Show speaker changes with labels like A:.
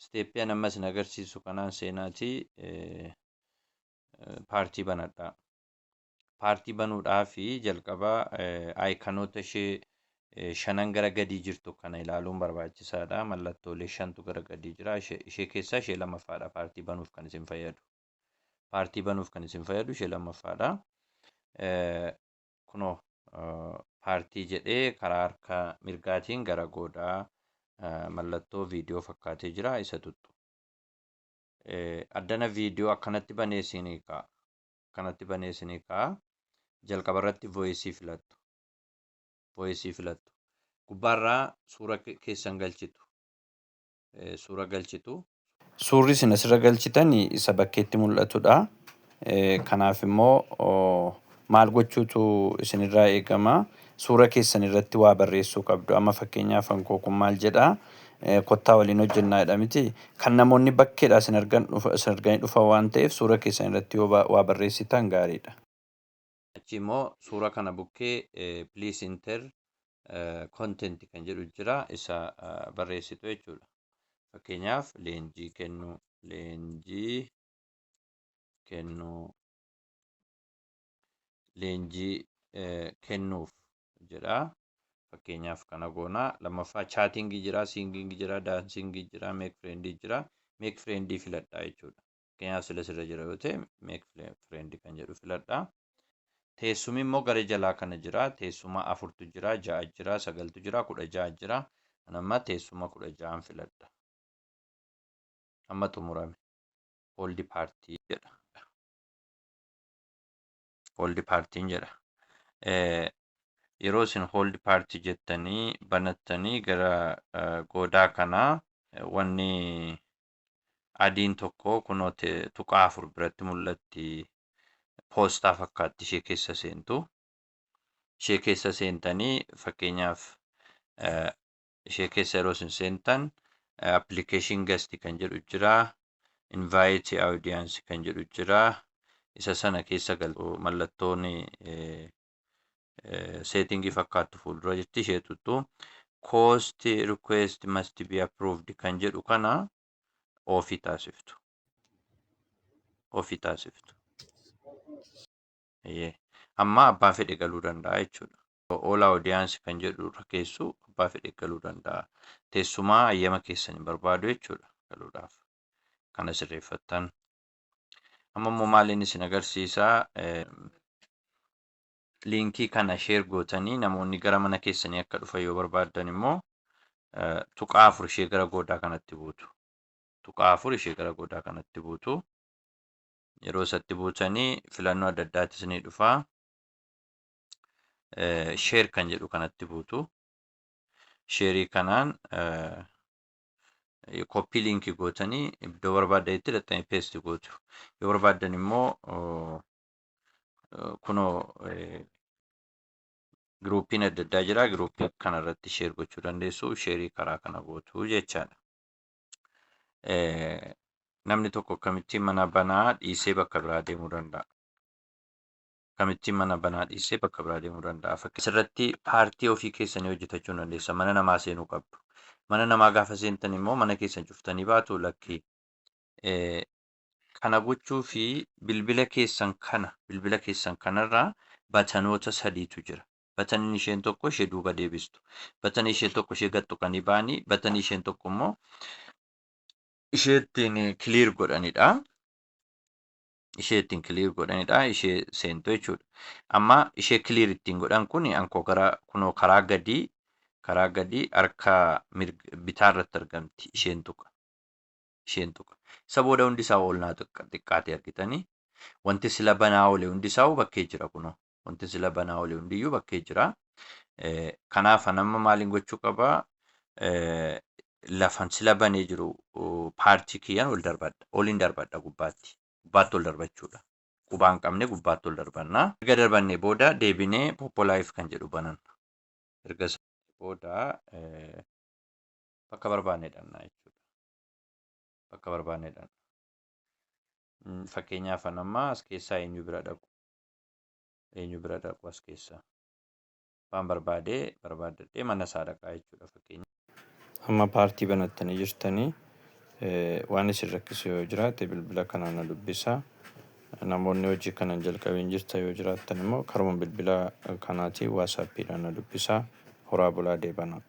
A: Step an amma isin agarsiisu kanaan seenaatii party banadhaa. Party banuudhaaf jalqaba iconoota ishee shanan gara gadii jirtu kana ilaaluun barbaachisaadha. Mallattoolee shantu gara gadii jira. Ishee keessaa ishee lammaffaadha party banuuf kan isin fayyadu. Party banuuf kan isin fayyadu ishee lammaffaadha. Kunoo party jedhee karaa harka mirgaatiin gara goodaa mallattoo viidiyoo fakkaatee jira, isa tuttu. Addana viidiyoo akkanatti banee isinii ka'a. Akkanatti banee isinii ka'a. Jalqaba irratti voice filattu. Voice filattu. Gubbaarraa suura keessan galchitu. Suura galchitu. Suurri isin asirra galchitan isa bakkeetti mul'atudha. Kanaaf immoo maal gochuutu isinirraa eegama? Suura keessan irratti waa barreessuu qabdu. Amma fakkeenyaaf hankoo kun maal jedhaa? Kottaa waliin hojjennaa jedha miti. Kan namoonni bakkeedhaa isin argan isin arganii dhufan waan ta'eef, suura keessan irratti yoo waa barreessitan gaariidha. Achi immoo suura kana bukkee "Please enter content" kan jedhu jira, isa barreessitu jechuudha. Fakkeenyaaf leenjii kennuu, leenjii kennuu, leenjii kennuuf jedha. Fakkeenyaaf kana goonaa. Lammaffaa chatting jira, singing jira, dancing jira, make friend jira. Make friend filadhaa jechuudha. Fakkeenyaaf sila sirra jira yoo ta'e, make friend kan jedhu filadhaa. Teessumni immoo gara jalaa kana jira. Teessuma afurtu jira, ja'a jira, sagaltu jira, 16 jira. Kan amma teessuma 16n filadha. Amma xumurame. "Hold party" jedha. "Hold partyn" jedha. Yeroo isin "hold party" jettanii banattanii gara goodaa kanaa wanni adiin tokko kunoo tuqaa afur biratti mul'atti. Poostaa fakkaatti, ishee keessa seentu. Ishee keessa seentanii, fakkeenyaaf ishee keessa yeroo isin seentan, application guest kan jedhu jira. Invite audience kan jedhu jira. Isa sana keessa galtu. Mallattoon setting fakkaattu fuuldura jirti, ishee tuttu. "Host request must be approved" kan jedhu kana off taasiftu. Off taasiftu. Amma abbaa fedhe galuu danda'a jechuudha. "All audience" kan jedhu irra keessu abbaa fedhe galuu danda'a. Teessumaa hayyama keessan hin barbaadu jechuudha galuudhaaf. Kana sirreeffattan. Amma immoo maaliin isin agarsiisaa? Link kana share gootanii namoonni gara mana keessanii akka dhufan yoo barbaaddan immoo, tuqaa afur ishee gara goodaa kanatti buutu. Tuqaa afur ishee gara goodaa kanatti buutu. Yeroo isatti buutanii filannoo adda addaatti isinii dhufaa. "Share" kan jedhu kanatti buutu. Share kanaan copy link gootanii iddoo barbaadanitti dhaxxanii paste gootu. Yoo barbaaddan immoo kunoo groupiin adda addaa jira. Group kanarratti share gochuu dandeessu. Share karaa kana gootu jechaadha. Namni tokko akkamittiin mana banaa dhiisee bakka biraa deemuu danda'a? Akkamittiin mana banaa dhiisee bakka biraa deemuu danda'a? Asirratti party ofii keessanii hojjetachuu hin dandeessan. Mana namaa seenuu qabdu. Mana namaa gaafa seentan immoo mana keessan cuftanii baatu? Lakkii. Kana gochuu fi bilbila keessan kanarraa buttonoota sadiitu jira. Buttoniin isheen tokko ishee duuba deebistu. Button isheen tokko ishee gad tuqanii ba'anii, button isheen tokko immoo ishee ittiin clear godhanidha. Ishee ittiin clear godhanidha. Ishee seentu jechuudha. Amma ishee clear ittiin godhan kun ankoo gara kunoo karaa gadii harka bitaa irratti argamti, isheen tuqa. Isheen tuqa. Isa booda hundi isaa ol naa xiqqaate argitanii. Wanti sila banaa oole hundi isaa bakkee jira kunoo. Wanti sila banaa oole hundiyyuu bakkee jira. Kanaaf amma maaliin gochuu qabaa? Lafan sila banee jiru party kiyyaan ol darbadha. Oliin darbadha gubbaatti. Gubbaatti ol darbachuudha. Qubaan qabne gubbaatti ol darbannaa. Erga darbannee booda deebinee Poppo Live kan jedhu bananna. Erga booda bakka barbaanne dhannaa jechuudha. Bakka barbaanne dhanna. Fakkeenyaaf amma as keessaa eenyu bira dhaqu? Eenyu bira dhaqu as keessaa? Waan barbaadee barbaaddadhee mana isaa dhaqaa jechuudha fakkeenya. Amma party banattanii jirtanii. Waan isin rakkisu yoo jiraate bilbila kanaan na dubbisaa. Namoonni hojii kana hin jalqabiin jirtan yoo jiraattan immoo karuma bilbila kanaatiin WhatsAppiidhaan na dubbisaa. Horaa bulaa deebanaa.